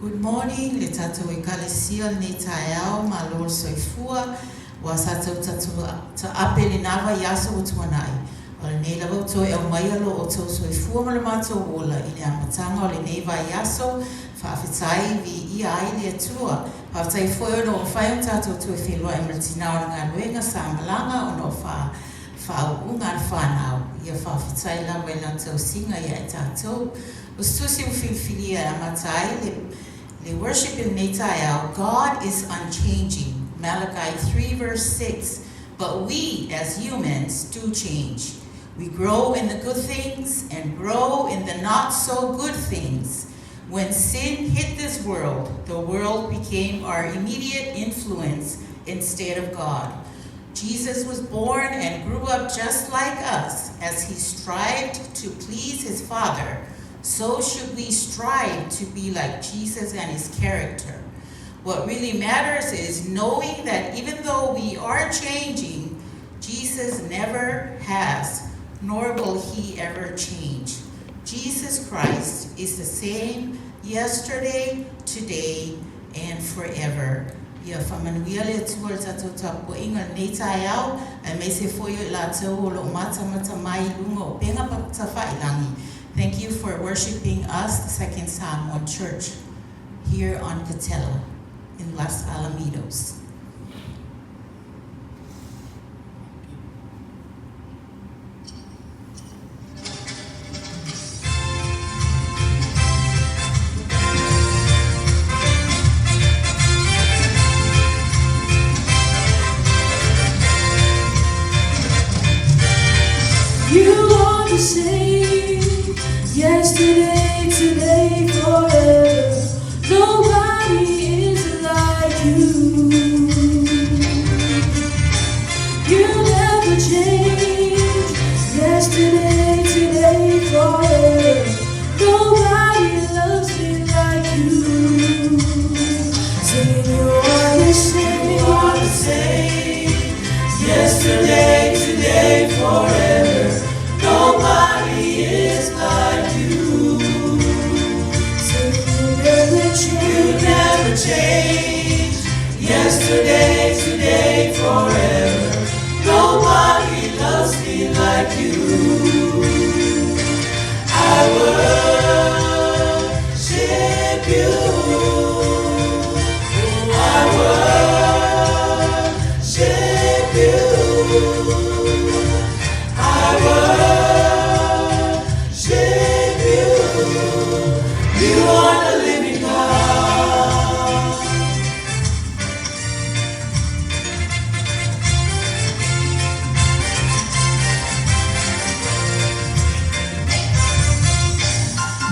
Good morning le tatou Ekalesia lenei taeao, malo le soifua, ua sa tau taape lena vaiaso ua tuanai, o lenei lava ua toe aumaia lo outou soifua ma le matou ola i le amataga o lenei vaiaso, faafetai, viia ai le Atua. Faafetai foi ona ua mafai ona tatou toe feiloai ma le tina o le galuega sa malaga ona o faauuga a le fanau, ia faafetai lava i lana tausiga ia i tatou. O se tusi ua filifilia e amata ai le le worship i lenei taeao, God is unchanging, Malachi 3 verse 6, But we as humans do change. We grow in the good things and grow in the not so good things. When sin hit this world, the world became our immediate influence instead of God. Jesus was born and grew up just like us as he strived to please his Father. So should we strive to be like Jesus and his character. What really matters is knowing that even though we are changing, Jesus never has, nor will he ever change. Jesus Christ is the same yesterday, today, and forever. Ia faamanuia le Atua i le tatou tapuaiga i lenei taeao, aemaise foi o i latou o lo o matamata mai i luga o upega tafailangi. Thank you for worshiping us, the Second Samoan Church here on Katella in Los Alamitos. You are the same yesterday, today, forever. Nobody is like you. You never change. Yesterday, today, forever. Nobody loves me like you. Singing, you are the same. You are the same. Yesterday, today, forever. Nobody is like you. Singing, you never You change. never change. Yesterday, today, forever. Nobody loves me like you. I worship you. I worship you. I worship you. You are the living God.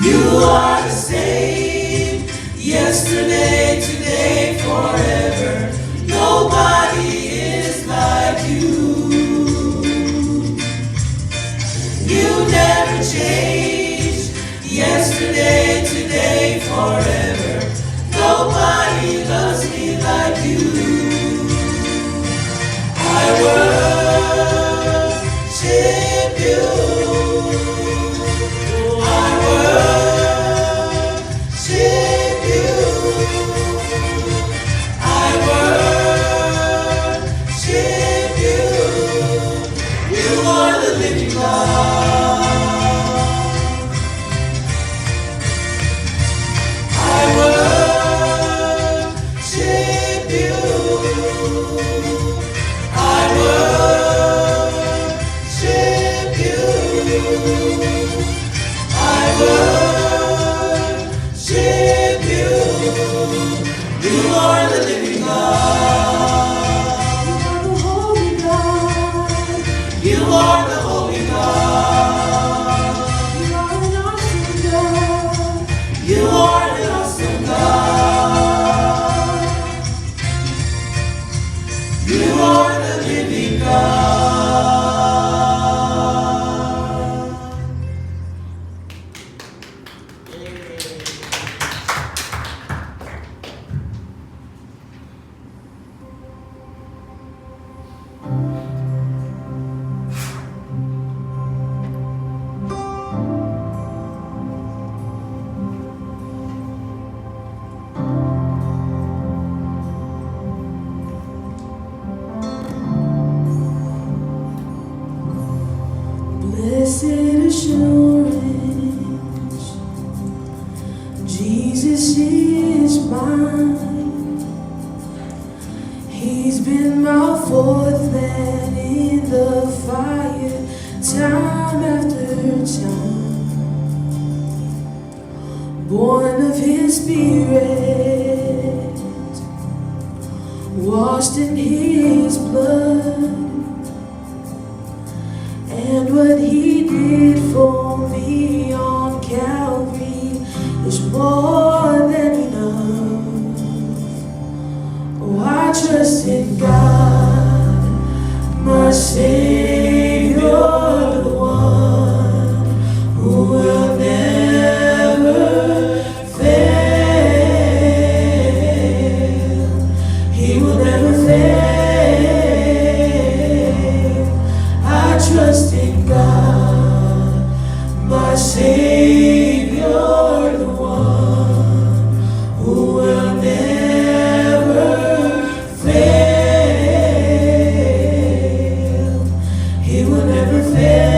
You are the same yesterday, today, forever. Nobody is like you. You never change. Yesterday, today, forever. Nobody loves me like you. I worship you. I worship you. I worship you. You are the living God. I worship you. I worship you. I worship you. You are the living God. You are the holy God. You are the holy God. You are an awesome God. You are the awesome God. You are the living God. Spirit, washed in His blood. And what He did for me on Calvary is more than enough. Oh, I trust in God, my Savior, the one who will never fail. He will never fail. I trust in God, my Savior, the one who will never fail. He will never fail.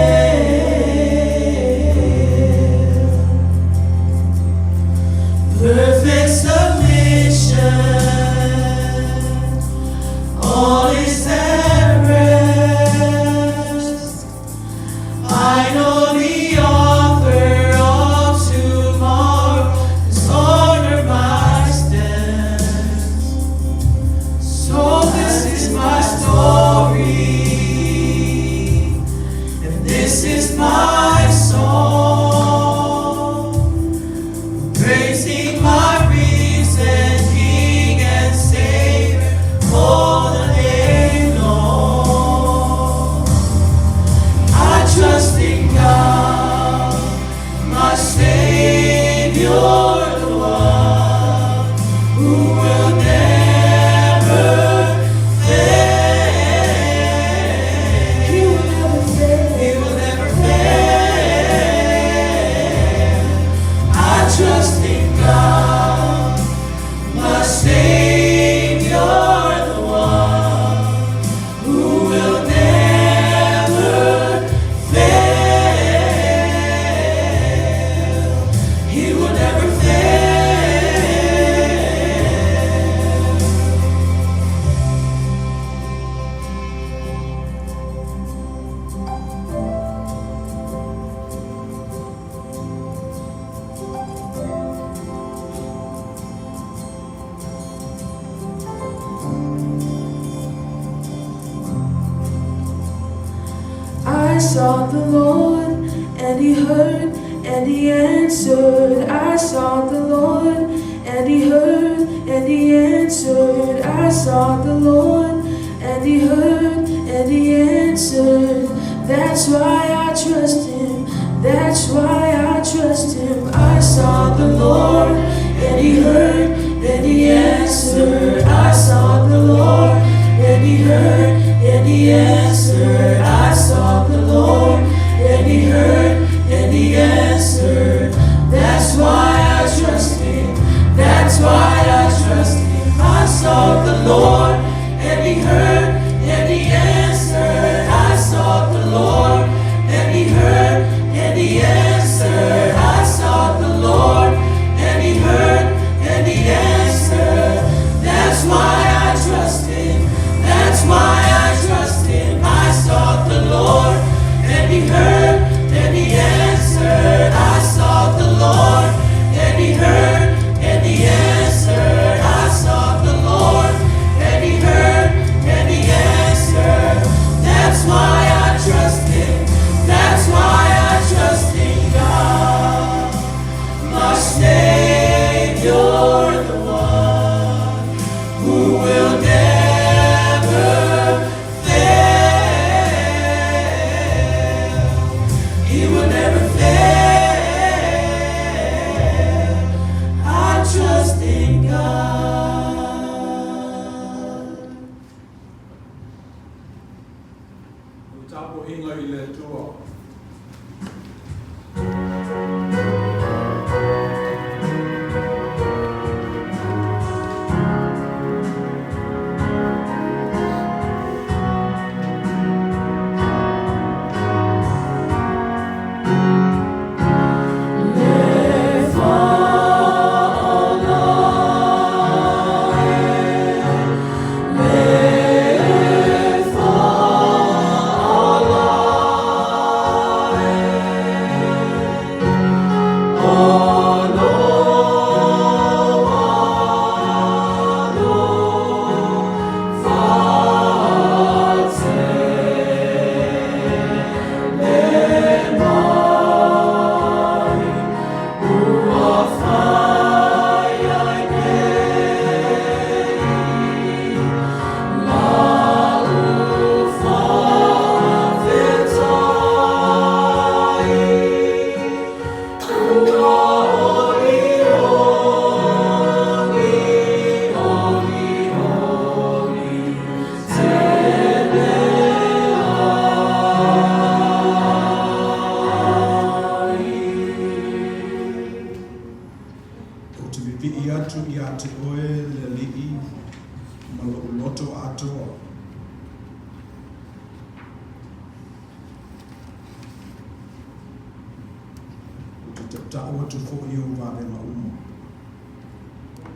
Perfect submission, all is at rest. I know the author of tomorrow has ordered my steps. So this is my story, and this is my song, praising my risen King and Savior all the day long. I trust in God, my Savior, the one who will never fail. He will never fail. He will never fail. I trust in God, my Savior, the one who will never fail. He will never fail. I sought the Lord, and He heard, and He answered. I sought the Lord, and He heard, and He answered. I sought the Lord, and He heard, and He answered. That's why I trust Him. That's why I trust Him. I sought the Lord, and He heard, and He answered. I sought the Lord, and He heard, and He answered. I sought the Lord, and He heard, and He answered. That's why I trust Him. That's why I trust Him. I sought the Lord, and He heard, and He answered. I sought the Lord, and He heard, and He answered. I sought the Lord, and He heard, and He answered. That's why I trust Him. That's why I trust Him. I sought the Lord, and He heard, and He answered. I sought the Lord, and He heard, and He answered. I sought the Lord, and He heard, and He answered. That's why I trust Him. That's why I trust in God, my Savior, the one who will never fail. He will never fail. I trust in God. O tapuaiga i le Atua. Let Tautau atu foi i ou vavega uma.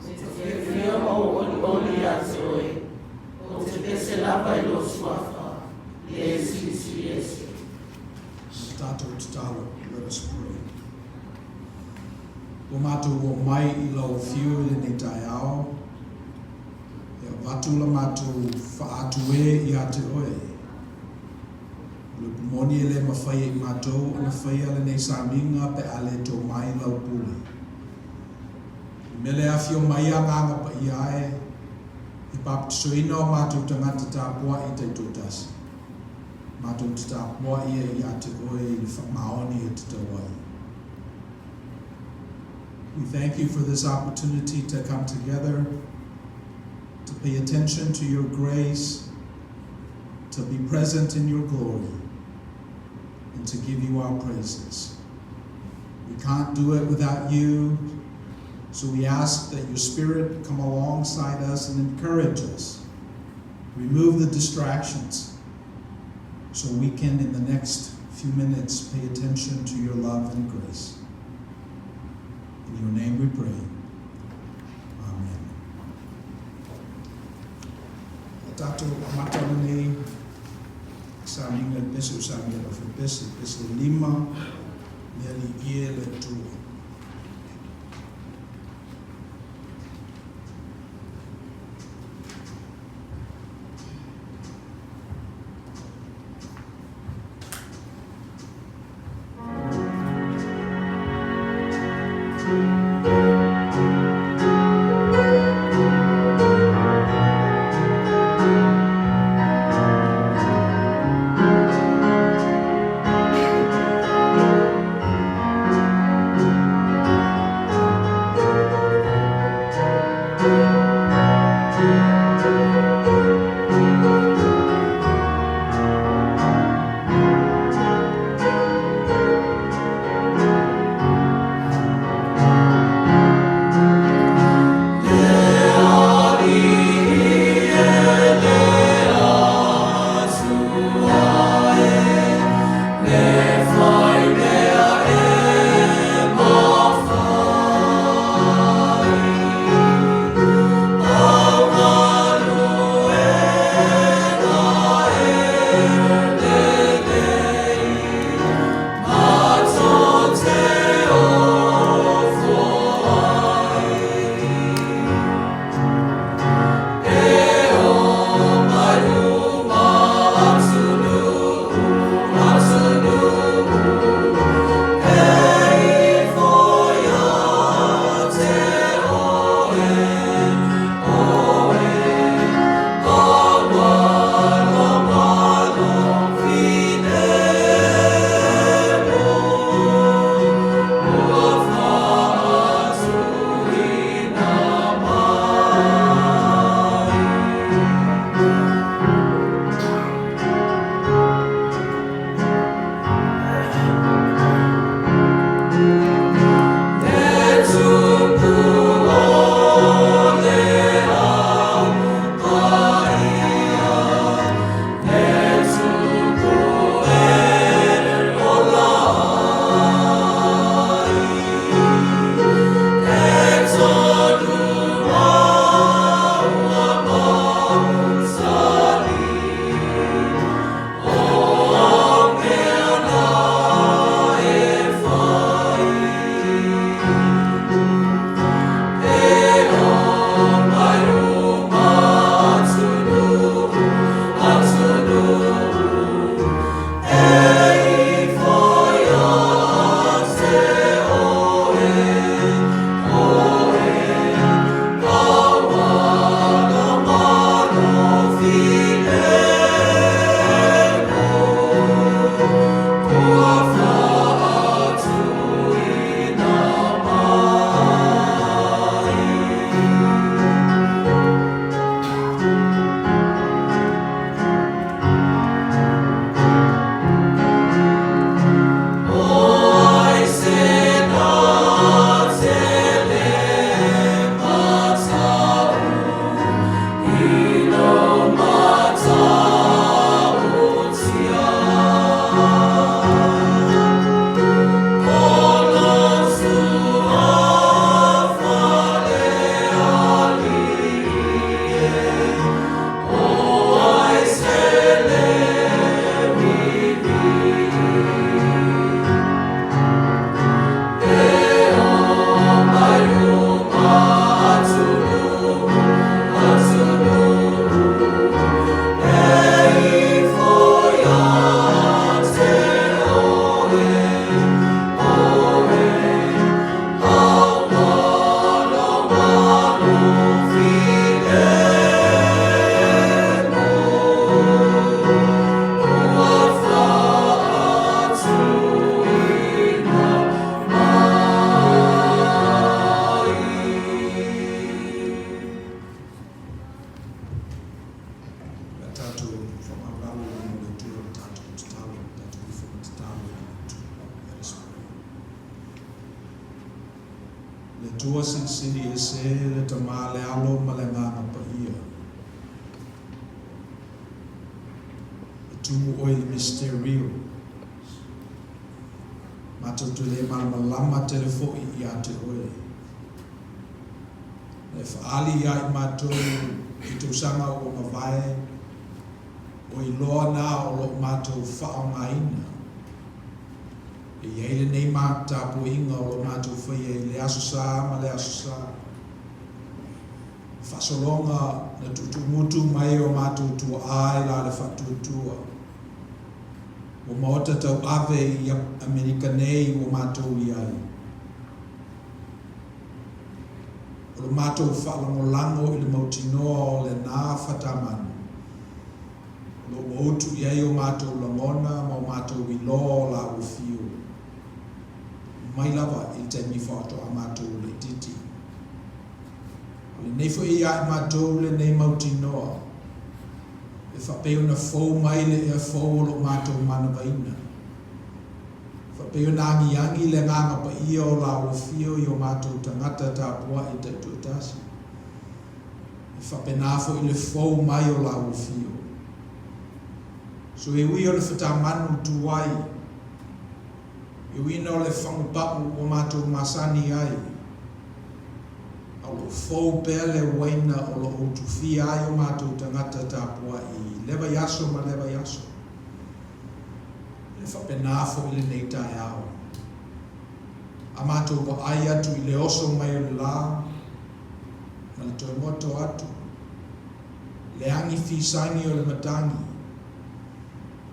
Ou te fiafia ma ou olioli ia te oe, ou te pese lava i lou Suafa, le Silisili Ese. Na tatou tatalo, let us pray. Ua matou oo mai i lau afio i lenei taeao, e avatu la matou faa-atu e ia te oe. O le upu moni e le mafai e i matou ona faia lenei sauniga pe a le tō mai lau pule. I le mea lea afio mai Agaga Paia e, e papatisoina o matou tagata tapuai taitoatasi, matou te tapuai ai ia te oe i le faamaoni e tatau ai. We thank you for this opportunity to come together, to pay attention to your grace, to be present in your glory, and to give you our praises. We can't do it without you, so we ask that your Spirit come alongside us and encourage us. Remove the distractions so we can, in the next few minutes, pay attention to your love and grace. In your name we pray. Amen. Tatou amata lenei sauniga i le pese ua saunia e le Aufaipe'e, pese 5, Le Alii e le Atua. Atua Silisili Ese, le Tama, le Alo ma le Agaga Paia. E tumu Oe i le misiterio. Matou te le malamalama tele foi ia te Oe. Na e faaali ia i matou i tausaga ua mavae, o iloa na o lo o matou faaaogaina. E i ai lenei tapuaiga o lo o matou faia i le Aso Sa ma le Aso Sa. Faasologa na tuutuumutu mai e o matou tuaa i la le faatuatua. Ua maota tauave i Amerika nei ua matou i ai. O lo matou faalagolago i le mautinoa o lena fatamanu, o lo ua utu i ai o matou lagona ma o matou iloa o la ua fiu mai lava i le taimi faatoa matou laitiiti. O lenei foi ia i matou lenei mautinoa, e faapei ona fou mai le ea fou o lo matou manavaina. Faapei ona agiagi le Agaga Paia o la ua afio i o matou tagata tapuai taitoatasi. E faapena foi le fou mai o la ua afio. So e ui o le fatamanu tuai, e uiina o le fagupa'u ua matou masani ai, a o lo o fou pea le uaina o lo o utufia ai o matou tagata tapuai i lea vaiaso ma lea vaiaso. E faapena foi lenei taeao. A matou vaai atu i le oso mai o le lā, ma le toe goto atu, le agi fisagi o le matagi,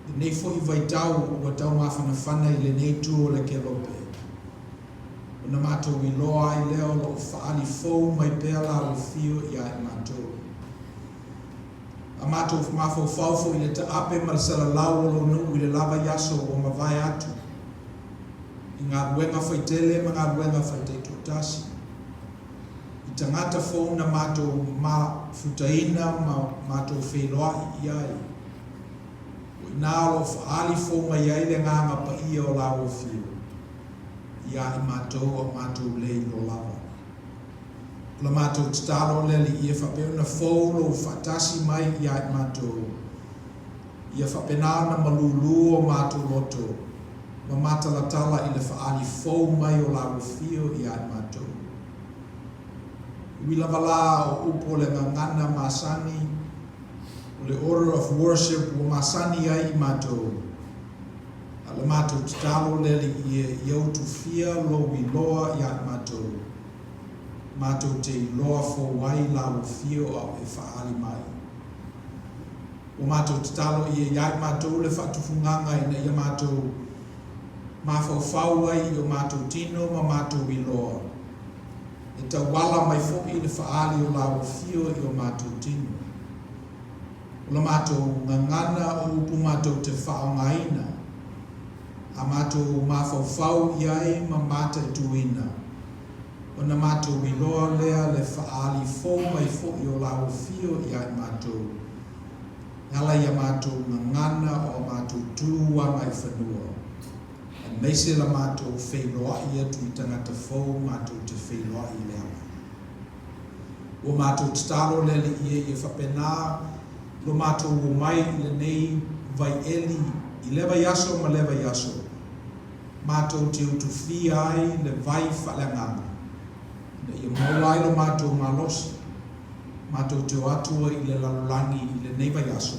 lenei foi vaitau ua taumafanafana i lenei itu o le kelope, ona matou iloa ai lea o lo o faaali fou mai pea Lau afio ia i matou. A matou mafaufau foi i le taape ma le salalau o lou nuu i le la vaiaso ua mavae atu, i galuega faitele ma galuega faitaitoatasi, i tagata fou na matou mafutaina ma matou feiloai i ai, o i ina o lo o faaali fou mai ai le Agaga Paia o Lau Afio ia i matou a o matou le iloa lava. O la matou tatalo le Alii e faapea ona fou lou faatasi mai ia i matou, ia faapena ona malūlū o matou loto ma matalatala i le faaali fou mai o Lau Afio ia i matou. E ui lava la o upu o le gagana masani, o le order of worship ua masani ai i matou, a o le matou tatalo le Alii e ia utufia lou iloa ia i matou, matou te iloa fou ai Lau Afio a o e faaali mai. Ua matou tatalo ia ia i matou le faatufugaga ina ia matou mafaufau ai i o matou tino ma matou iloa, e tauala mai foi le faaali o Lau Afio i o matou tino. O la matou gagana o upu matou te faaaogaina, a matou mafaufau i ai ma mataituina, ona matou iloa lea le faaali fou mai foi o Lau Afio ia i matou, e ala i a matou gagana o a matou tu agaifanua, aemaise la matou feiloai atu i tagata fou matou te feiloai i le ala. Ua matou tatalo le Alii e ia faapena lo matou omai i lenei vaieli i lea vaiaso ma lea vaiaso, matou te utufia ai le vai faaleagaga, ina ia maua ai lo matou malosi, matou te o atu ai i le lalolagi i lenei vaiaso,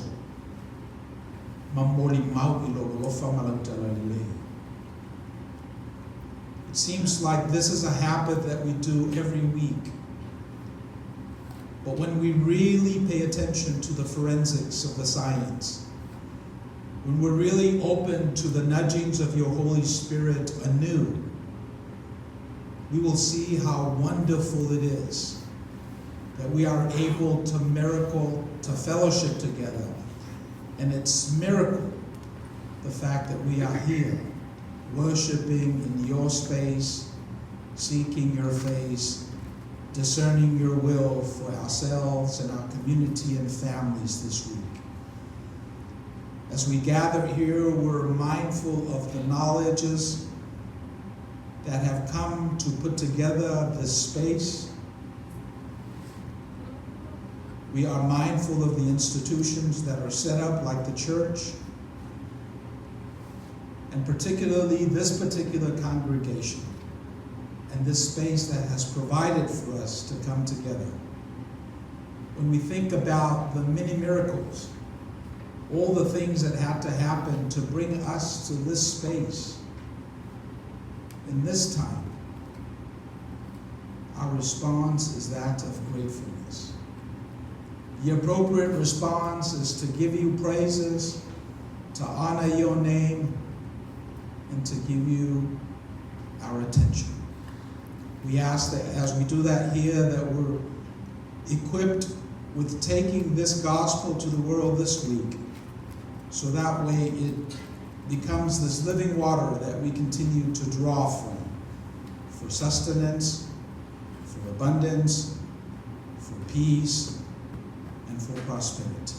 ma molimau i lou alofa ma lau talalelei. It seems like this is a habit that we do every week. But when we really pay attention to the forensics of the science, when we're really open to the nudgings of your Holy Spirit anew, we will see how wonderful it is that we are able to miracle, to fellowship together. And it's miracle, the fact that we are here, worshiping in your space, seeking your face, discerning your will for ourselves and our community and families this week. As we gather here, we're mindful of the knowledges that have come to put together this space. We are mindful of the institutions that are set up, like the church, and particularly this particular congregation and this space that has provided for us to come together. When we think about the many miracles, all the things that had to happen to bring us to this space in this time, our response is that of gratefulness. The appropriate response is to give you praises, to honor your name, and to give you our attention. We ask that as we do that here, that we're equipped with taking this gospel to the world this week, so that way it becomes this living water that we continue to draw from for sustenance, for abundance, for peace, and for prosperity.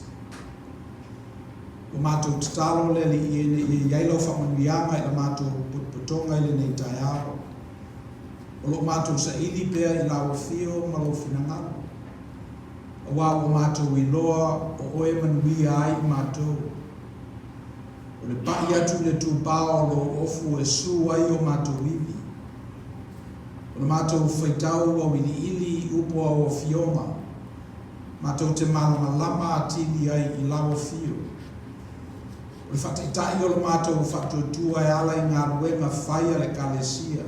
O matou tatalo le Alii ina ia i ai lau faamanuiaga i la matou potopotoga i lenei taeao. O lo o matou saili pea i lau afio ma lou finagalo, aua ua matou iloa o oe e manuia ai i matou. O le paʻi atu i le tupao o lou ofu e su ai o matou ivi. O le matou faitau auiliili i upu o au afioga, matou te malamalama atili ai i lau afio. O le faataitai o le matou faatuatua e ala i galuega fai a le Ekalesia.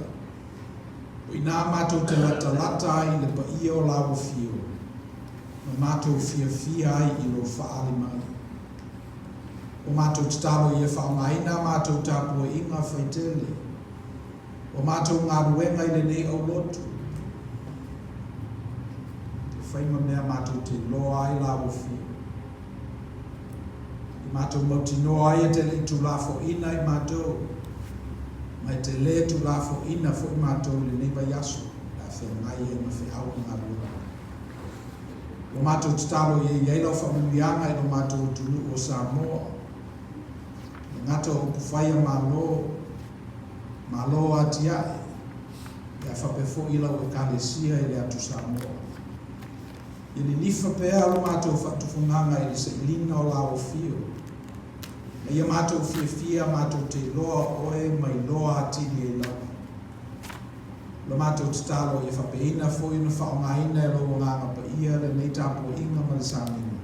O i ina matou te latalata ai i le paia o lau afio, ma matou fiafia ai i lou faaali mai. Ua matou tatalo ia faaaogaina a matou tapuaiga faitele, o matou galuega i lenei aulotu, e fai ma mea matou te iloa ai lau afio. I matou mautinoa ai e te le i tulafoina i matou, ma e te lē tulafoina foi matou i lenei vaiaso o le a feagai ai ma feau ma galuega. Ua matou tatalo ia i ai lau faamanuiaga i lo matou atunuu o Samoa, le gata o upufai a Malo, Malo atiae, ia faapea foi lau Ekalesia i le atu Samoa. Ia lilifa pea lo matou faatufugaga i le sailiga o lau afio, ma ia matou fiafia matou te iloa oe ma iloa atili ai lava. O la matou tatalo ia faapeina foi ona faaaogaina e lou Agaga Paia lenei tapuaiga ma le sauniga,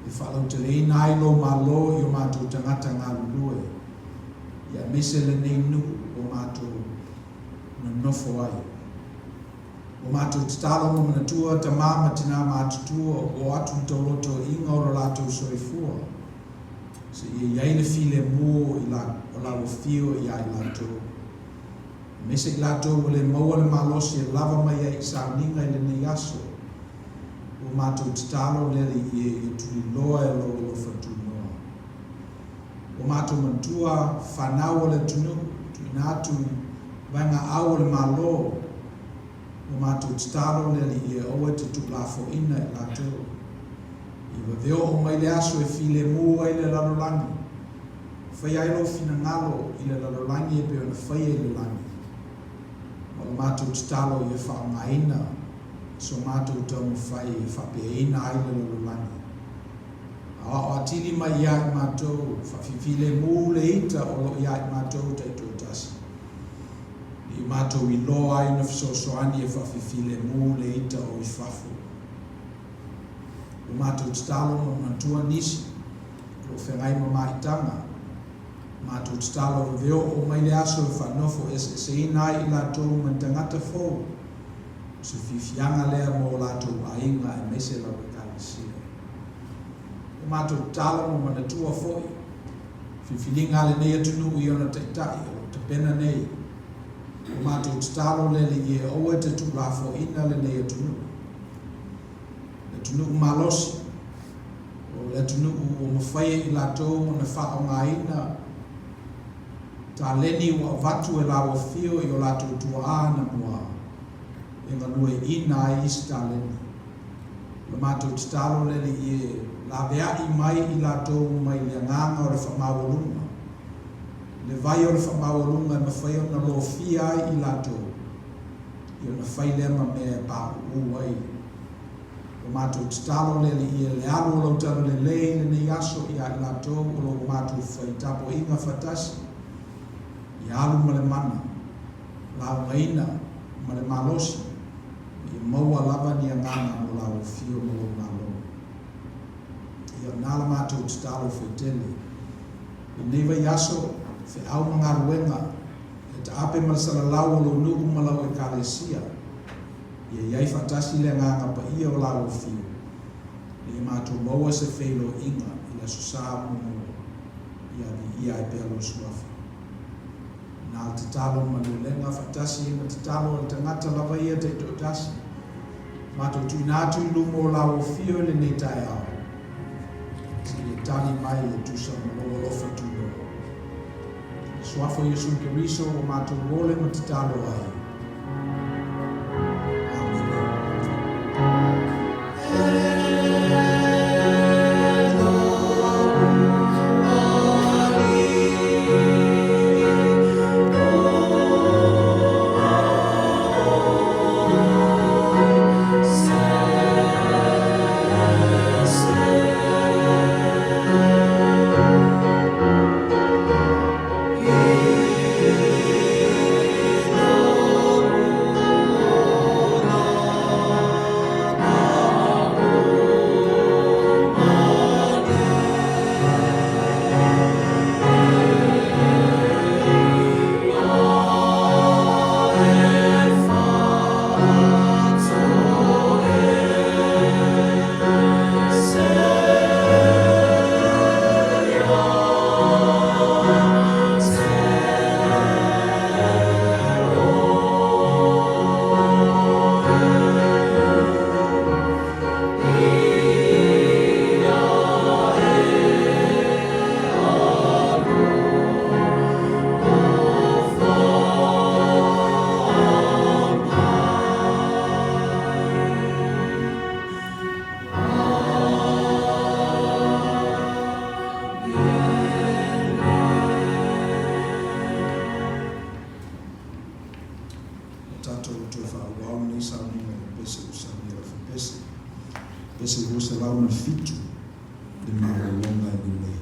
e faalauteleina ai lou Malo i o matou tagata galulue, ia aemaise lenei nuu ua matou nonofo ai. Ua matou tatalo ma manatua tamā ma tinā matutua ua oo atu i taulotoiga o lo latou soifua, seia i ai le filemu i la, o lau afio iā i latou. Aemaise i latou ua le maua le malosi e lava mai ai i sauniga i lenei aso, ua matou tatalo le Alii e ia tuliloa e lou alofa tunoa. Ua matou manatua fanau o le atunuu, tuuina atu i vaegaau o le Malo, ua matou tatalo le Alii e aua e te tuulafoaina i latou. Ia vave oo mai le aso e filemu ai le lalolagi, faia ai lou finagalo i le lalolagi e pei ona faia i le lagi. Ma o le matou tatalo ia faaaogaina so matou taumafai e faapeaina ai le lalolagi. Aoao atili mai iā i matou, faafifilemu le ita o lo o iā i matou taitoatasi. I matou iloa ai na fesoasoani e faafifilemu le ita o i fafo. Ua matou tatalo ma manatua nisi o lo o feagai ma maitaga. Matou tatalo vave oo mai le aso e faanofo eseeseina ai i latou ma ni tagata fou. O se fiafiaga lea mo o latou aiga aemaise lau Ekalesia. Ua matou tatalo ma manatua foi filifiliga a lenei atunuu i ona taitai o lo o tapena nei. Ua matou tatalo le Alii e aua e te tuulafoaina lenei atunuu. Le atunuu malosi, o le atunuu ua mafai e i latou ona faaaogaina taleni ua avatu e lau afio i o latou tuaa anamua e galueaiina ai isi taleni. O le matou tatalo le Alii e laveai mai i latou mai le agaga o le faamaualuga. le vai o le faamaualuga e mafai ona lofia ai i latou, ia ona fai lea ma mea e pauu ai. Ua matou tatalo le Alii e le alu o lau talalelei i lenei aso ia i latou o lo o ua matou fai tapuaiga faatasi, ia alu ma le mana, laugaina ma le malosi, ma ia maua lava ni agaga mo lau afio ma lou Malo. Ia na la matou tatalo faitele. I lenei vaiaso, feau ma galuega, le taape ma le salalau o lou nuu ma lau Ekalesia, ia i ai faatasi le Agaga Paia o lau afio, ina ia matou maua se feiloaiga i le Aso Sa muamua, ia viia ai pea lou Suafa. Na le tatalo ma le ulega faatasi ai ma tatalo a le tagata lava ia taitoatasi, matou tuuina atu i luma o lau afio i lenei taeao, se i e tali mai e tusa ma lou alofa tunoa. I le Suafa o Iesu Keriso ua matou ole ma tatalo ai. Amene. Ua tatou toe faaauau lenei sauniga i le pese ua saunia e Lafopese, pese 207, le malologa e lelei.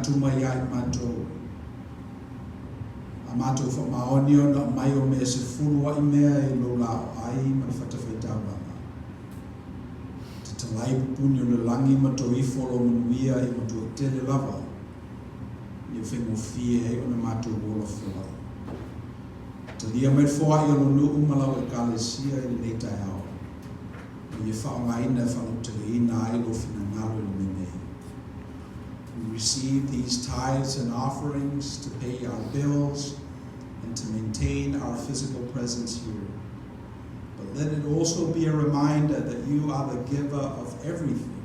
manatu mai ia i matou. A matou faamaoni ona aumai o mea sefuluaʻi mea i lou laoai ma le fatafaitaulaga. Tatalai pupuni o le lagi ma tou ifo lou manuia i matua tele lava, ia faigofie ai ona matou ola foai. Talia mai le foai o lou nuu ma lau Ekalesia i lenei taeao, ma ia faaaogaina e faalauteleina ai lou finagalo i le mea nei. We receive these tithes and offerings to pay our bills and to maintain our physical presence here. But let it also be a reminder that you are the giver of everything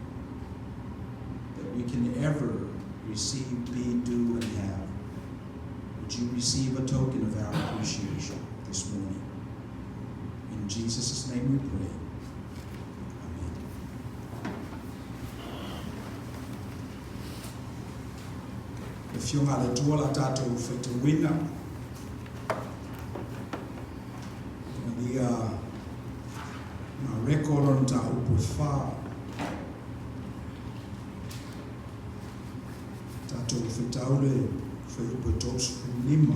that we can ever receive, be, do, and have. Would you receive a token of our appreciation this morning? In Jesus' name we pray. Amen. Le Afioga a le Atua la tatou faitauina. Ina ia Mareko lona mataupu e fa. Tatou faitau le fuaiupu e 35.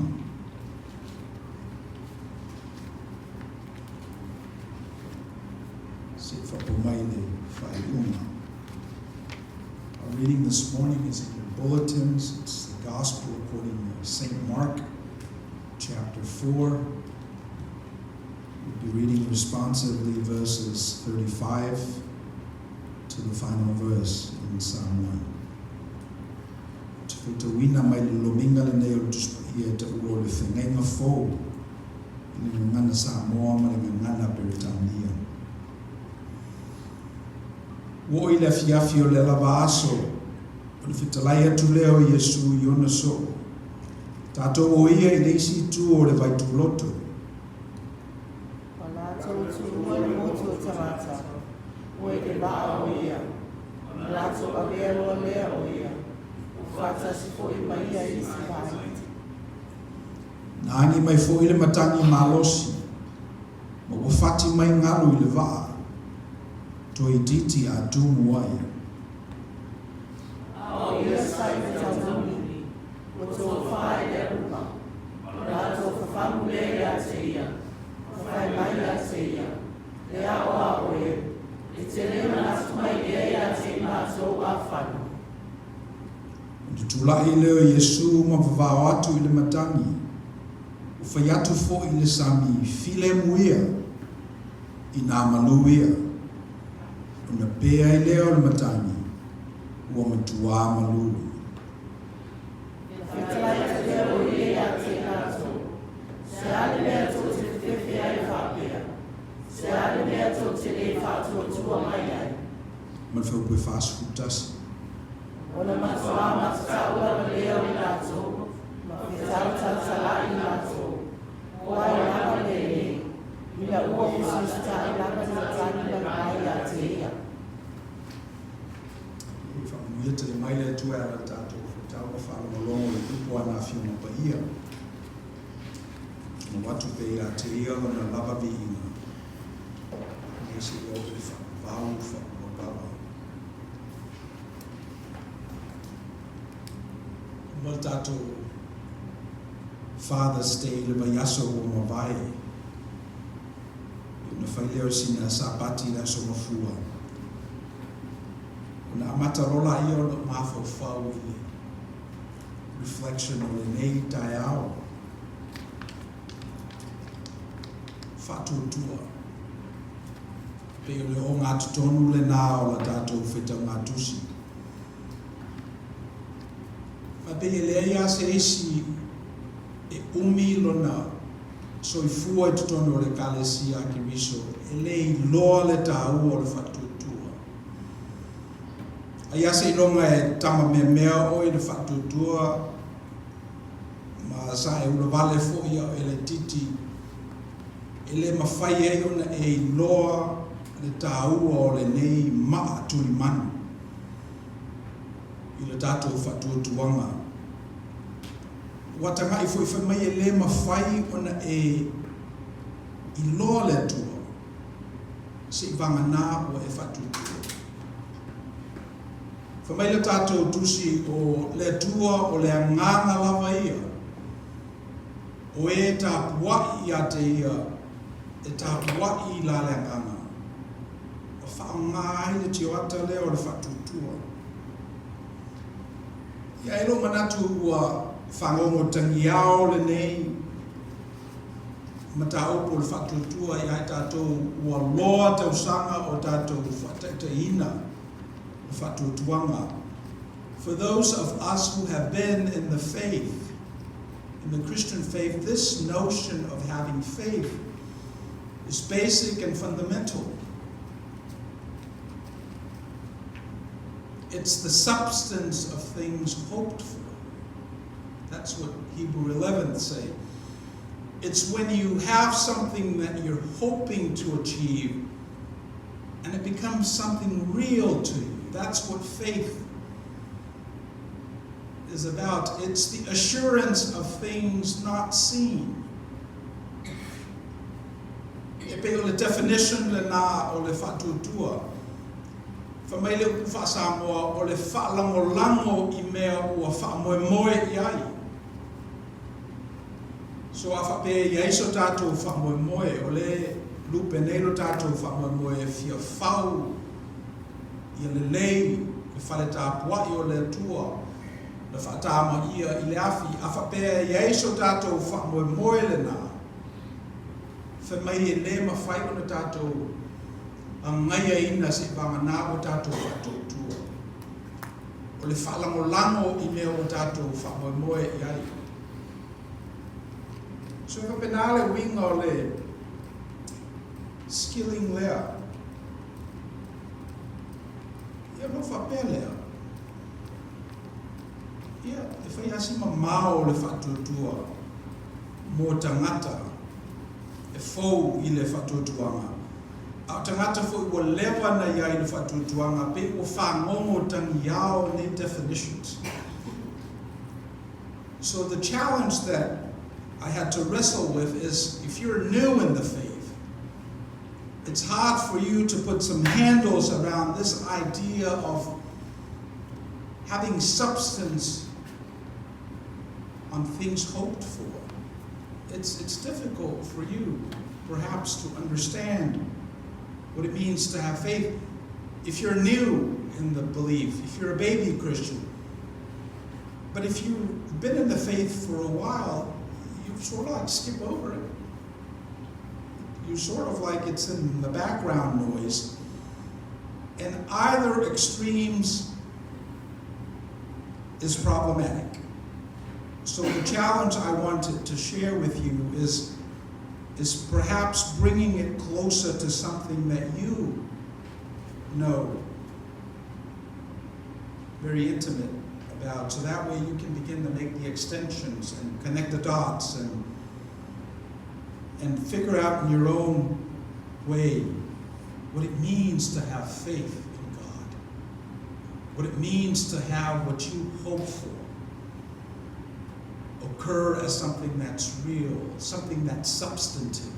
Seia faapo mai le faaiuga. Our reading this morning is in your bulletins. It's the Gospel according to St. Mark, chapter 4. We'll be reading responsively verses 35 to the final verse in Samoan. Ou te faitauina mai le lomiga lenei o le Tusi Paia e taua o le Feagaiga Fou i le Gagana Samoa ma le Gagana Peretania. Ua oo i le afiafi o lea lava aso, ona fetalai atu lea o Iesu i ona soo, Tatou o ia i le isi itu o le vaituloto. Ma latou tuua le motu o tagata, ua i le vaa o ia, ona latou avea loa lea o ia, ua faatasi foi ma ia i isi vaega. Na agi mai foi le matagi malosi, ma ua fati mai galu i le vaa, toeitiiti a tumu ai. A o ia sa i le taumuli, ua tofa i le aluga, ona latou fafagu lea ia te ia, ma fai mai ia te ia, Le ao a oe, e te le manatu mai ea ia te i matou afanu. Ona tulai lea o Iesu ma vavao atu i le matagi, ua fai atu foi i le sami filemu ia i nā malū ia, ona pē ai lea o le matagi, ua matuā malū. E fetalai atu lea o ia ia te i matou, Se a le mea tou te fefefe ai faapea? Se a le mea tou te le faatuatua mai ai? Ma le fuaiupu e 41. Ona matuā matatau lava lea o i latou, ma fetau talatalai i latou, O ai lava lenei, ina ua musumusutai lava le matagi ma le vai ia te ia. E faamanuia tele mai le Atua e ala i le tatou faitau ma faalogologo i upu a na Afioga Paia. Mau atu pea ia te ia lona lava viiga, nei seia oo i le faavavau faavavau. Uma le tatou Father's Day i le vaiaso ua mavae, ona fai lea o sina Sapati i le Aso Gafua. Ona amata loa laia ona ou mafaufau i le reflection o lenei taeao. Faatuatua. Pei o le ogatotonu lena o la tatou faitauga tusi. Ma pei e leai lava se isi e umi lona soifua i totonu o le Ekalesia a Keriso e le iloa le taua o le faatuatua. Ai lava seiloga e tamameamea oe i le faatuatua ma sa e ulavale foi a o e laitiiti, e le mafai ai ona e iloa le taua o lenei maa tulimanu i le tatou faatuatuaga. Ua tagai foi fai mai e le mafai ona e iloa le Atua seivagana ua e faatuatua. Fai mai le tatou Tusi o le Atua o le Agaga lava ia, o e tapua'i ia te Ia e tapua'i i la le Agaga, ma faaaoga ai le tioata lea o le faatuatua. Ia e lou manatu ua fagogo tagiao lenei mataupu o le faatuatua ia i tatou ua loa tausaga o tatou faataitaiina le faatuatuaga. For those of us who have been in the faith, in the Christian faith, this notion of having faith is basic and fundamental. It's the substance of things hoped for. That's what Hebrew 11 say. It's when you have something that you're hoping to achieve and it becomes something real to you. That's what faith is about. It's the assurance of things not seen. E pei o le definition lena o le faatuatua. Fai mai le upu faa-Samoa, o le faalagolago i mea ua faamoemoe i ai. So a faapea e i ai so tatou faamoemoe, o lea e lupe nei lo tatou faamoemoe e fia fau ia lelei le fale tapuai o le Atua na faatamaia i le afi. A faapea e i ai so tatou faamoemoe lena, fai mai e le mafai ona tatou agaiaina seivagana ua tatou faatuatua. O le faalagolago i mea ua tatou faamoemoe i ai. So e faapena le uiga o le skilling lea. Ia ona ou faapea lea, ia, e fai lava si mamao o le faatuatua mo tagata e fou i le faatuatuaga, a o tagata foi ua leva ona i ai i le faatuatuaga, pei ua fagogo tagiao nei definitions. So the challenge that I had to wrestle with is if you're new in the faith, it's hard for you to put some handles around this idea of having substance on things hoped for. It's difficult for you, perhaps, to understand what it means to have faith if you're new in the belief, if you're a baby Christian. But if you've been in the faith for a while, you sort of like skip over it. You sort of like it's in the background noise. And either extremes is problematic. So the challenge I wanted to share with you is perhaps bringing it closer to something that you know very intimate about. So that way you can begin to make the extensions and connect the dots and figure out in your own way what it means to have faith in God, what it means to have what you hope for occur as something that's real, something that's substantive.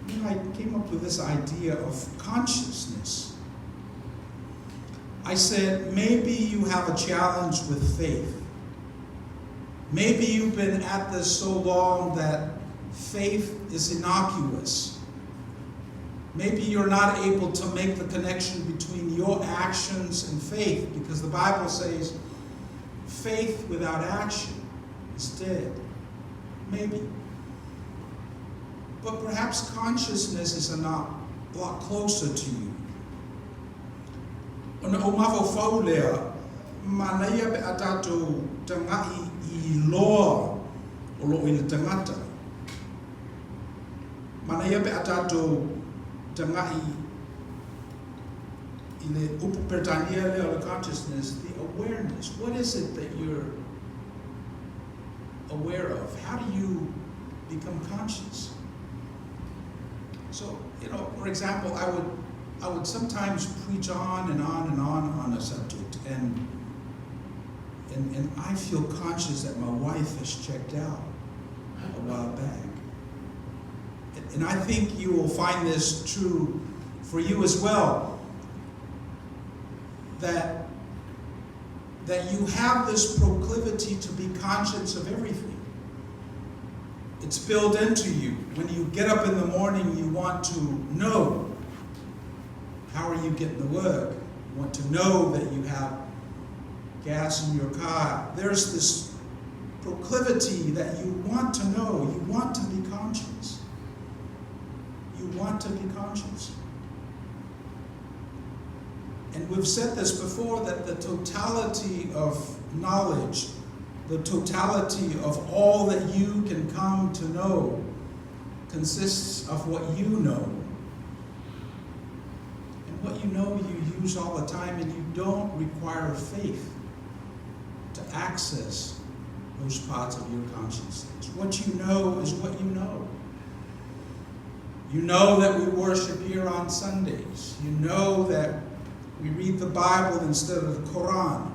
And I came up with this idea of consciousness. I said, maybe you have a challenge with faith. Maybe you've been at this so long that faith is innocuous. Maybe you're not able to make the connection between your actions and faith, because the Bible says faith without action is dead. Maybe. But perhaps consciousness is a lot closer to you. Ona ou mafaufau lea, manaia pe a tatou taga'i i iloa o loo i le tagata. Manaia pe a tatou taga'i i le upu Peretania lea o le consciousness, the awareness. What is it that you're aware of? How do you become conscious? So, for example, I would sometimes preach on and on and on a subject, and I feel conscious that my wife has checked out a while back. And I think you will find this true for you as well. that, that you have this proclivity to be conscious of everything. It's built into you. When you get up in the morning, you want to know how are you getting to work? You want to know that you have gas in your car. There's this proclivity that you want to know. You want to be conscious. You want to be conscious. And we've said this before that the totality of knowledge, the totality of all that you can come to know, consists of what you know. And what you know, you use all the time, and you don't require faith to access those parts of your consciousness. What you know is what you know. You know that we worship here on Sundays. You know that we read the Bible instead of the Quran.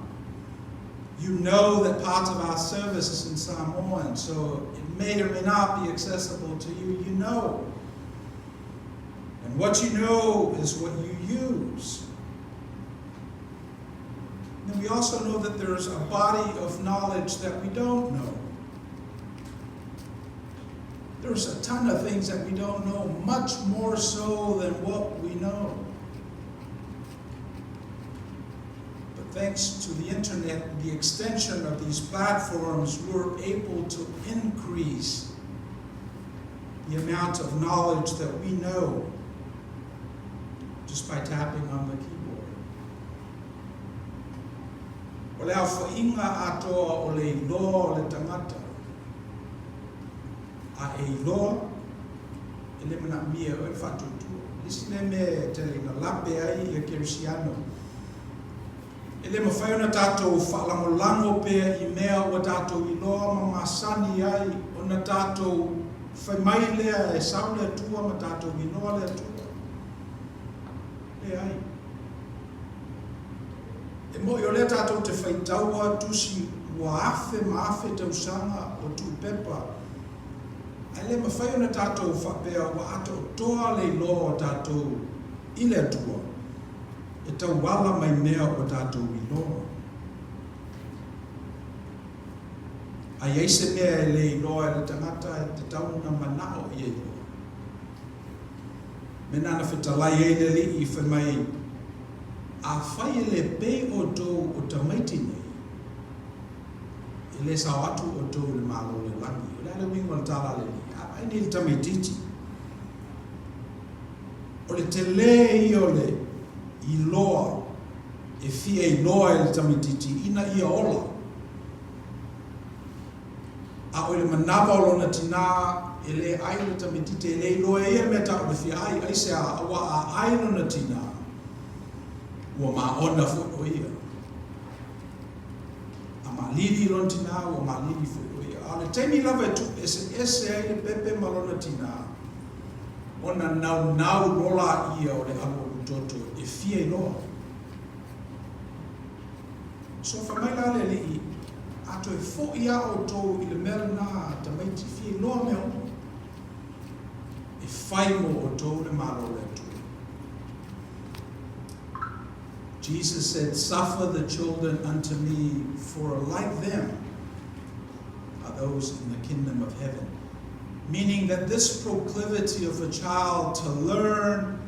You know that part of our service is in Samoan, so it may or may not be accessible to you. You know. And what you know is what you use. And we also know that there's a body of knowledge that we don't know. There's a ton of things that we don't know, much more so than what we know. But thanks to the internet, the extension of these platforms, we're able to increase the amount of knowledge that we know just by tapping on the keyboard. O le aofaʻiga atoa o le iloa o le tagata, a e iloa, e le manaʻomia e oe le faatuatua. O le isi lea mea e tele ina lape ai ia Kerisiano, e le mafai ona tatou faalagolago pea i mea ua tatou iloa ma masani ai ona tatou fai mai lea e sau le Atua ma tatou iloa le Atua. Leai. E moʻi o lea tatou te faitaua tusi ua afe ma afe tausaga o tuupepa, ae le mafai ona tatou faapea ua atoatoa le iloa o tatou i le Atua e tauala mai mea ua tatou iloa. A i ai se mea e le iloa e le tagata e tatau ona manao ia iloa. Mea na na fetalai ai le Alii fai mai, Afai e le pei outou o tamaiti nei, e le sao atu outou i le Malo o le lagi. O le a le uiga o le tala a le Alii? A vaai nei i le tamaitiiti. O le telē ia o le iloa e fia iloa e le tamaitiiti ina ia ola. A o i le manawa o lona tinā, e lē ʻai le tamaitiiti, e le iloa e ia le mea taʻu le fia ʻai, aisea, auā a ʻai lona tinā, ua māʻona foʻi ʻo ia. A mālili lona tinā, ua mālili foʻi ʻo ia. A o le taimi lava e tuueseese ai le pepe ma lona tinā, ona naunau lola ia o le alualu toto e fia iloa. So fai mai la le Alii, A toe foʻi a outou i le mea lenā tamaiti fia iloa mea uma, e fai mo outou le Malo o le Atua. Jesus said, Suffer the children unto me, for like them are those in the kingdom of heaven. Meaning that this proclivity of a child to learn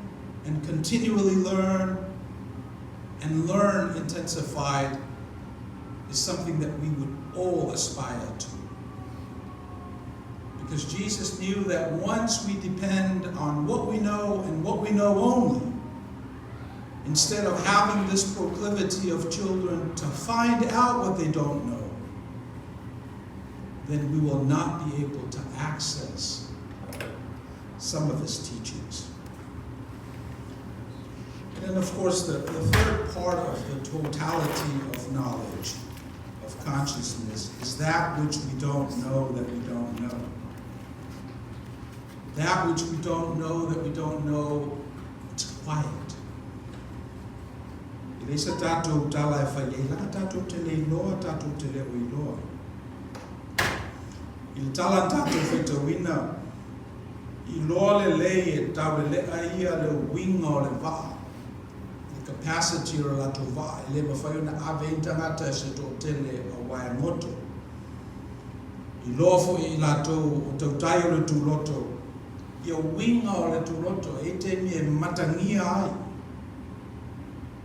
and continually learn and learn intensified is something that we would all aspire to. Because Jesus knew that once we depend on what we know and what we know only, instead of having this proclivity of children to find out what they don't know, then we will not be able to access some of his teachings. And then, of course, the, the third part of the totality of knowledge, of consciousness, is that which we don't know that we don't know. That which we don't know that we don't know, it's quiet. E leai se tatou tala e fai ai, leaga tatou te le iloa, tatou te le o iloa. I le tala na tatou faitauina, iloa lelei e tauleleʻa ia le uiga o le vaa i le capacity o le latou vaa e le mafai ona ave ai ni tagata e se toatele aua e goto. Iloa foi e i latou o tautai o le tuloto ia uiga o le tuloto, e i ai taimi e matagia ai,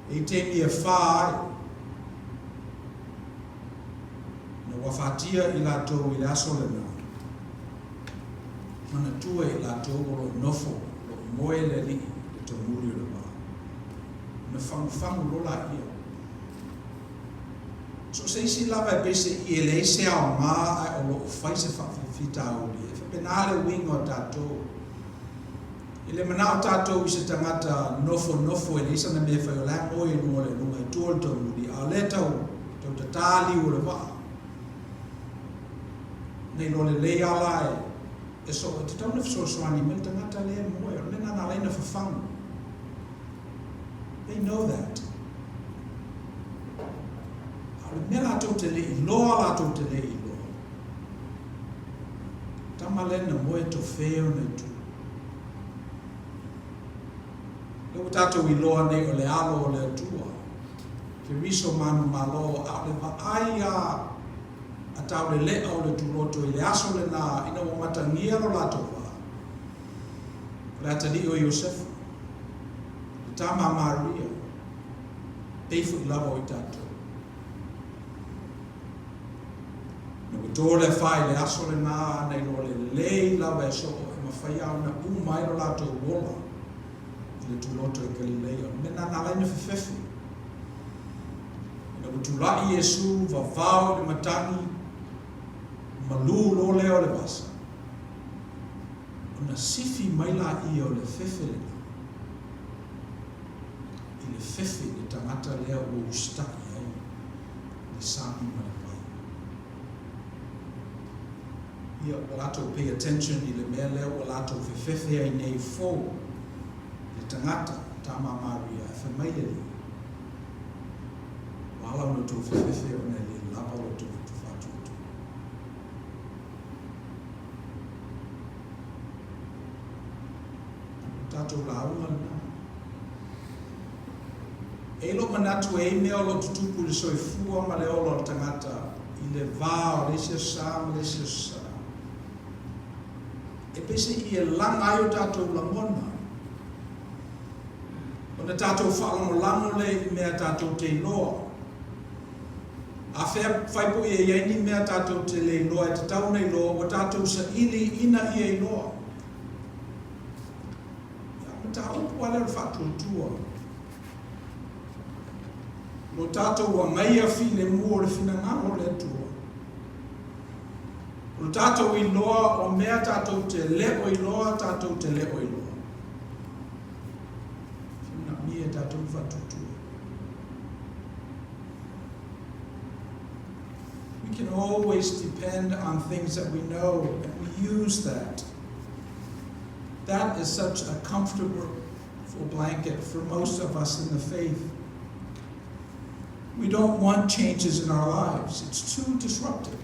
e i ai taimi e fa ai. Ina ua afatia i latou i le aso lena, manatua i latou o lo o nofo, o lo o moe le Alii i le taumuli o le vaa. Ona fagufagu loa laia. So o se isi lava e peiseai e leai se aoga ae o lo o fai se faafitauli, e faapena le uiga o tatou. E le manao tatou i se tagata nofonofo e leai sana mea e fai o la e moe i luga o le luga i tua o le taumuli, a o lea e tau tau tatā liu o le vaa. Na iloa lelei lava la e e soo e tatau ona fesoasoani mai le tagata lea e moe. O le mea lena na ala ai ona fafagu. They know that. A o le mea latou te le iloa latou te le iloa, tama lea na moe tofē ona itu. Lea ua tatou iloa nei o le Alo o le Atua, Keriso manumalo, a o le vaai a a taulele'a o le tuloto i le aso lena ina ua matagia lo latou vaa. O le atalii o Iosefa, le tama a Maria, pei fo'i lava o i tatou. Ina ua to le afa i le aso lena, na iloa lelei lava e soo e mafai lava ona uma ai lo latou ola i le tuloto i Galileia. O le mea lena na ala ai ona fefefe. Ina ua tulai Iesu, vavao i le matagi, malū loa lea o le vasa, ona sifi mai laia o le fefe lena i le fefe i le tagata lea ua usitai ai le sami ma le vai. Ia, ua latou pay attention i le mea lea ua latou fefefe ai nei fou, le tagata, tama a Maria, ae fai mai le Alii, Ua ala ona outou fefefe ona e le lava lo outou faatuatua. O tatou lauga lena. E i ai lou manatu e i ai mea o lo o tutupu i le soifua ma le ola o le tagata i le va o le isi aso Sa ma le isi aso Sa. E peiseai e laga ai o tatou lagona ona tatou faalagolago lea i mea tatou te iloa. Afea fai poʻi e i ai ni mea tatou te le iloa e tatau ona iloa, ua tatou saili ina ia iloa. Ia, mataupu lava lea o le faatuatua. Lo tatou agaia filemu o le finagalo o le Atua. O lo tatou iloa o mea tatou te le o iloa, tatou te le o iloa. Manaomia e tatou le faatuatua. We can always depend on things that we know, and we use that. That is such a comfortable blanket for most of us in the faith. We don't want changes in our lives. It's too disruptive.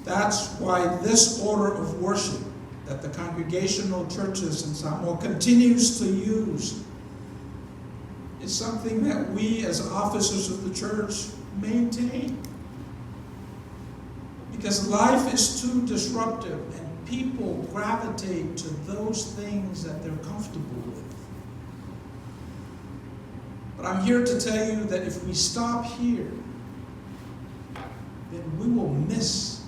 That's why this order of worship that the congregational churches in Samoa continues to use is something that we as officers of the church maintain. Because life is too disruptive and people gravitate to those things that they're comfortable with. But I'm here to tell you that if we stop here, then we will miss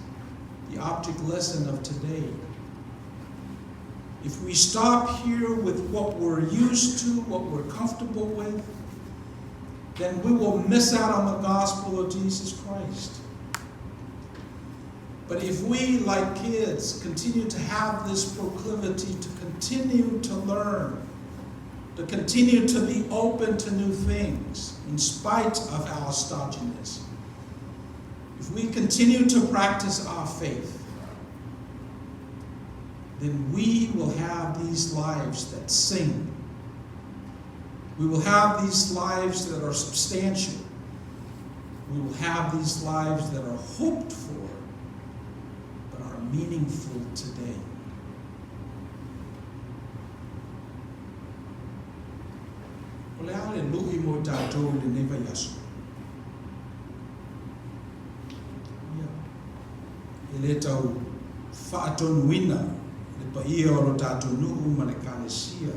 the object lesson of today. If we stop here with what we're used to, what we're comfortable with, then we will miss out on the gospel of Jesus Christ. But if we, like kids, continue to have this proclivity to continue to learn, to continue to be open to new things in spite of our stodginess, if we continue to practice our faith, then we will have these lives that sing. We will have these lives that are substantial. We will have these lives that are hoped for, but are meaningful today. O le a le lu'i mo i tatou i lenei vaiaso? Ia, e le tau faatonuina le paia o lo tatou nuu ma le Ekalesia,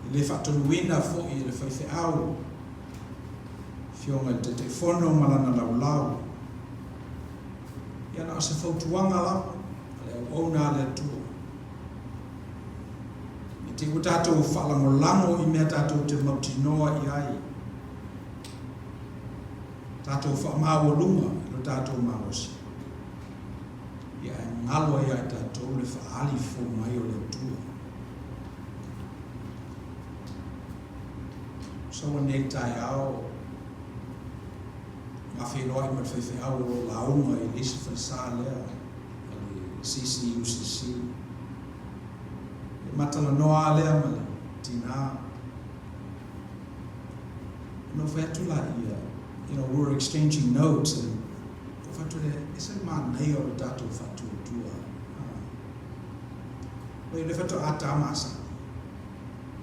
e le faatonuina foi e le faifeau, Afioga i le Taitaifono ma lana laulau. Ia na o se fautuaga lava a le auauna a le Atua. Ne i te i ua tatou faalagolago i mea tatou te mautinoa i ai, tatou faamaualuga i lo tatou malosi, ia ae galo ai ia i tatou le faaali fou mai o le Atua. Sau anei i le taeao, na feiloai ma le faifeau o lo o lauga i le isi falesa lea a le CCUCC. E matalanoa lava lea ma le tinā. Ona ou fai atu laia, you know, we were exchanging notes and ou fai atu lea, e ese le manaia o le tatou faatuatua. Oi, o lea faatoa ta masani.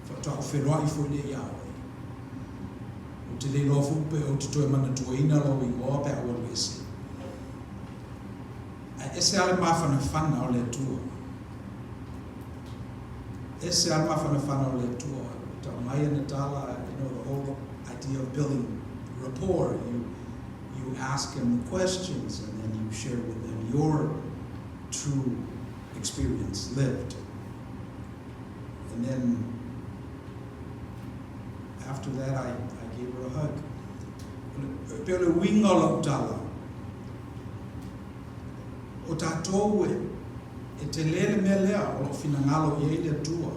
Faatoa ou feloai foi lea ia oe. Ou te le iloa foi pe ou te toe manatuaina lou igoa pe a ou alu ese. Ae ese lava le mafanafana o le Atua. Ese lava le mafanafana o le Atua. Ua tau mai ana tala, you know, the whole idea of building rapport. You, you ask them the questions and then you share with them your true experience lived. And then after that I, I gave her a hug. E pei o le uiga o lau tala, o tatou e, e tele le mea lea o lo o finagalo i ai le Atua,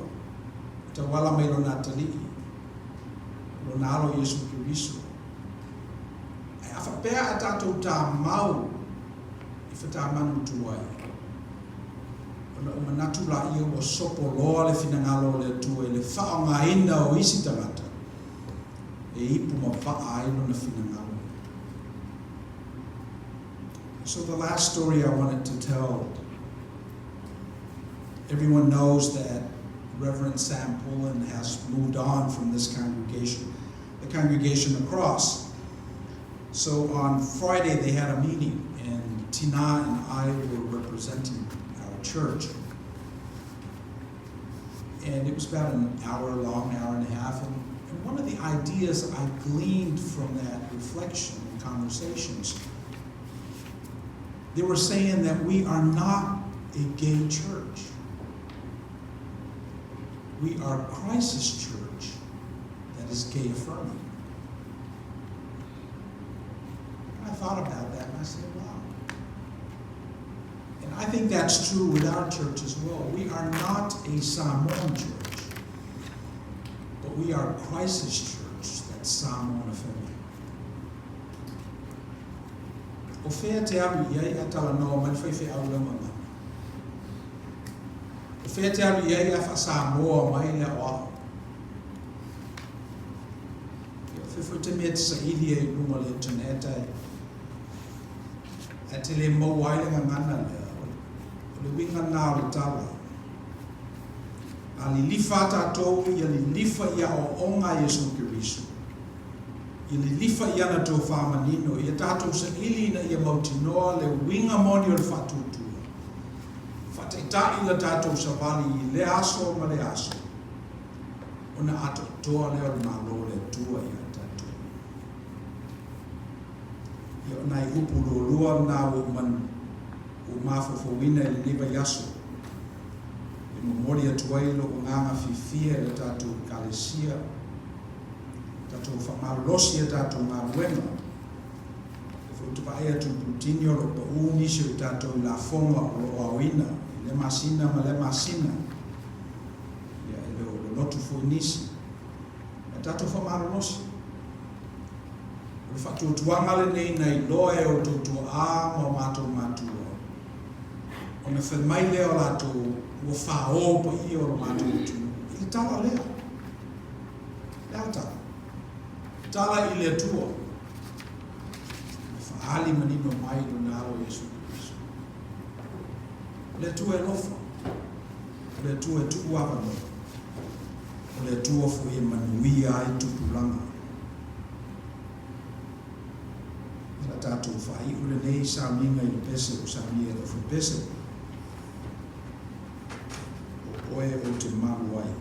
e tauala mai Lona Atalii, Lona Alo Iesu Keriso. Ae a faapea a tatou tamau i fatamanu tuai, Ona ou manatu laia ua sopo loa le finagalo o le Atua i le faaaogaina o isi tagata e ipu ma vaa ai lona finagalo. So the last story I wanted to tell, everyone knows that Reverend Sam Pullen has moved on from this congregation, the congregation across. So on Friday they had a meeting, and Tina and I were representing our church. And it was about an hour long, hour and a half. And, and one of the ideas I gleaned from that reflection and conversations, they were saying that we are not a gay church. We are Christ's church that is gay affirming. I thought about that and I said, wow. And I think that's true with our church as well. We are not a Samoan church, but we are Christ's church that's Samoan affirming. O fea te alu i ai a talanoa mai le faifeau lau gagana? O fea te alu i ai a faa-Samoa mai le aoao? Ia, o fea foi te mea e te saili ai i luga o le internet ae, ae te le maua ai le gagana lea, o le uiga lena o le tala. A lilifa a tatou ia lilifa i aoaoga a Iesu Keriso, ia lilifa i ana tofā manino, ia tatou saili ina ia mautinoa le uiga moni o le faatuatua. Faataitai la tatou savali i lea aso ma lea aso. Ona atoatoa lea o le Malo o le Atua ia tatou. Ia, o nai upu lualua na ua ou man, ua ou mafaufauina i lenei vaiaso, e momoli atu ai lou agaga fiafia i le tatou Ekalesia, tatou faamalolosi i a tatou galuega. E foi ou te vaai atu i Putini o lo o paū nisi o i tatou i lafoga o lo o aoina i lea masina ma lea masina. Ia, e le o lolotu foi nisi. Ae tatou faamalolosi. O le faatuatuaga lenei na iloa e outou tuaa ma o matou matua, ona fai mai lea o latou, Ua fao paia o lo matou atunuu i le tala lea. Le a le tala? Tala i le Atua. Na faaali manino mai Lona Alo Iesu Keriso. O le Atua e alofa. O le Atua e tuu avanoa. O le Atua foi e manuia ai tupulaga. O le a tatou faaiu lenei sauniga i le pese ua saunia e le Aufaipeso, O Oe Ou Te Malu Ai.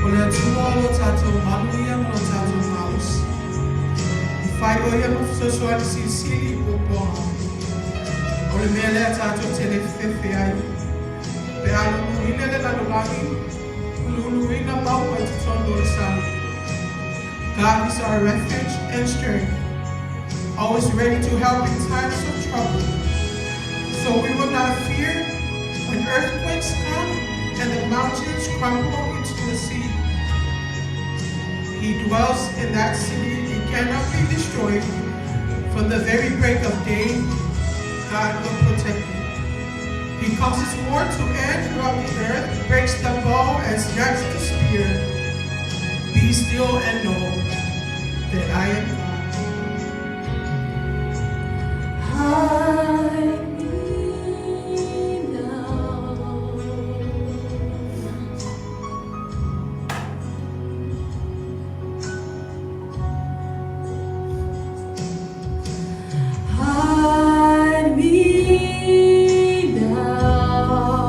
O le Atua o lo tatou malu ia ma lo tatou malosi. E fai o ia ma fesoasoani silisili i puapuaga. O le mea lea tatou te le fefe ai. Pe a luluina le lalolagi, luluina mauga i totonu o le sami. God is our refuge and strength, always ready to help in times of trouble. So we will not fear when earthquakes come and the mountains crumble into the sea. He dwells in that city. He cannot be destroyed. From the very break of day, God will protect you. He causes war to end throughout the earth, breaks the bow and snaps the spear. Be still and know that I am God. Hide me now. Hide me now.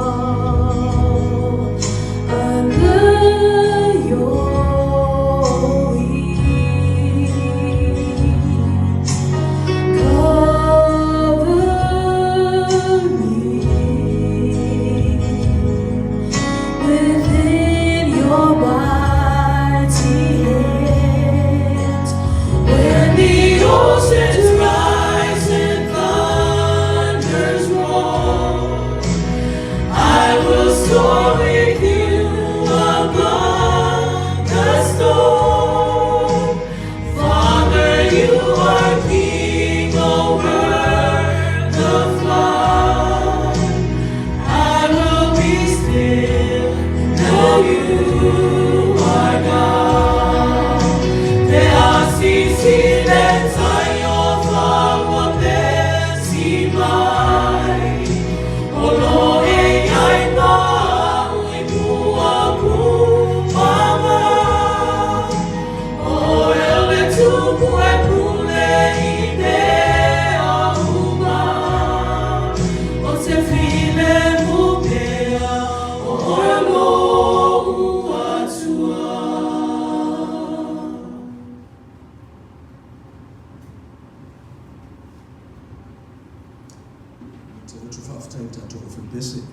Faafetai i le tatou aufaipese.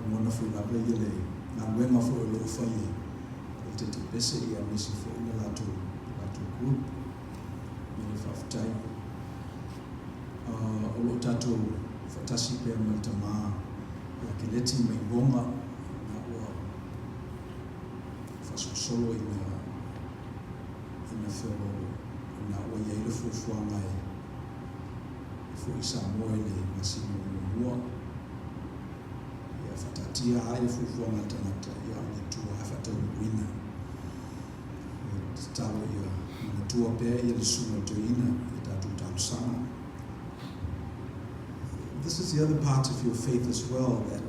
Lagona foi lava ia le galuega foi o lo o fai e le Taitaipese ia aemaise foi le latou latou group. Ia le faafetai. Uh, o lo o tatou faatasi pea ma le tamā ia Keleti mai Voga na ua faasolosolo ina ina feoloolo ina ua i ai le fuafuaga e e foi i Samoa i le masina muamua. Ia faataatia lava ia fuafuaga a le tagata, ia a o le Atua lava e faataunuuina. Ia tatalo ia manatua pea ia le susuga i le toeaina i a tatou talosaga. This is the other part of your faith as well that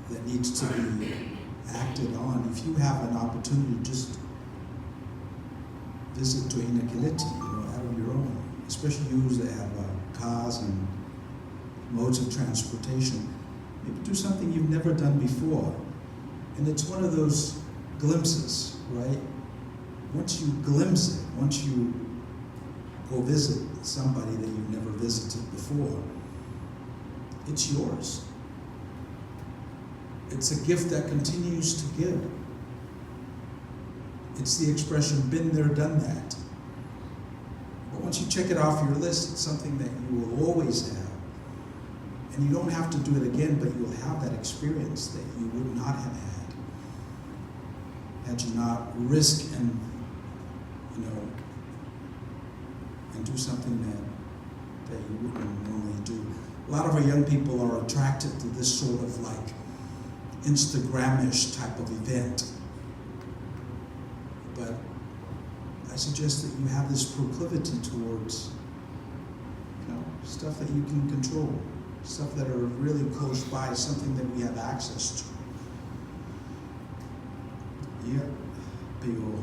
that needs to be acted on. If you have an opportunity, just visit Toeaina Keleti, you know, out on your own, especially you that have cars and modes of transportation. Maybe do something you've never done before. And it's one of those glimpses, right? Once you glimpse it, once you go visit somebody that you've never visited before, it's yours. It's a gift that continues to give. It's the expression, been there, done that. But once you check it off your list, it's something that you will always have. And you don't have to do it again, but you'll have that experience that you would not have had had you not risk and, you know, and do something that, that you wouldn't normally do. A lot of our young people are attracted to this sort of like Instagramish type of event. But I suggest that you have this proclivity towards, you know, stuff that you can control, stuff that are really close by, something that we have access to. Ia, pei o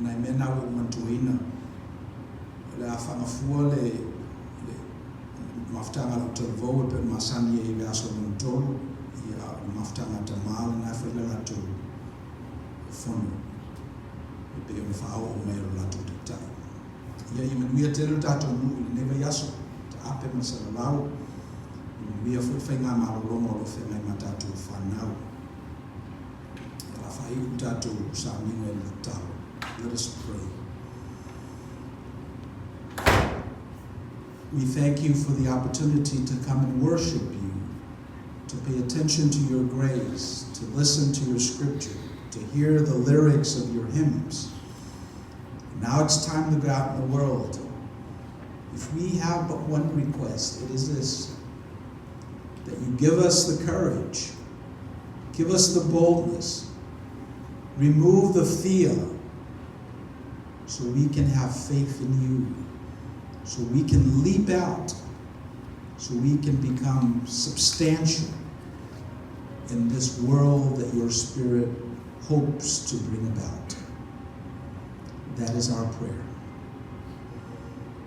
nai mea na ua ou manatuaina, o le a faagafua le, le mafutaga a lau talavou e pei ona masani ai i le aso lona tolu, ia, a o le mafutaga a tamā lena e fai le latou fono e pei ona faaoo mai e lo latou taitai. Ia, ia manuia tele lo tatou nuu i lenei vaiaso, taape ma salalau, ia manuia foi le faigamalologa o lo o feagai ma tatou fanau. Ia la faaiu tatou sauniga i le tatalo. Let us pray. We thank you for the opportunity to come and worship you, to pay attention to your grace, to listen to your scripture, to hear the lyrics of your hymns. Now it's time to go out in the world. If we have but one request, it is this that you give us the courage, give us the boldness, remove the fear, so we can have faith in you, so we can leap out, so we can become substantial in this world that your Spirit hopes to bring about. That is our prayer.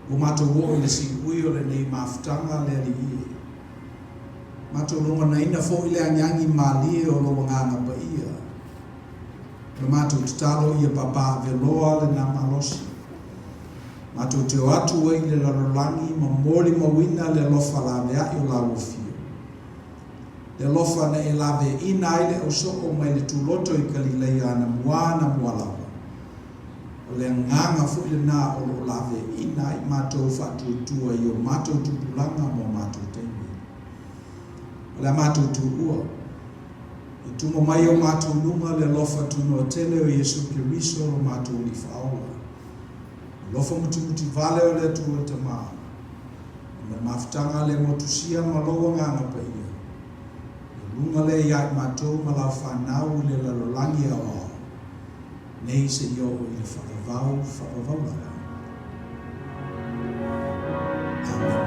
Ua matou oo i le siui o lenei mafutaga le Alii e. Matou logonaina foi le agiagi malie o lou Agaga Paia. O le matou tatalo ia papaaveloa lena malosi. Matou te o atu ai i le lalolagi ma molimauina le alofa laveai o Lauofio. Le alofa na e laveaina ai le ausoo mai le tuloto i Kalileia anamua anamua lava. O le agaga foi lena o lo o laveaina ai matou faatuatua i o matou tupulaga ma o matou taimi. O le a matou tuua, e tumo mai o matou luga le alofa tunoa tele o Iesu Keriso lo matou Alii Faaola. Alofa mutimuti vale o le Atua le Tama, ma le mafutaga a le motusia ma lou Agaga Paia, ia luga lea ia i matou ma lau fanau i le lalolagi aoao, nei seia oo i le faavavau faavavau lava. Amene.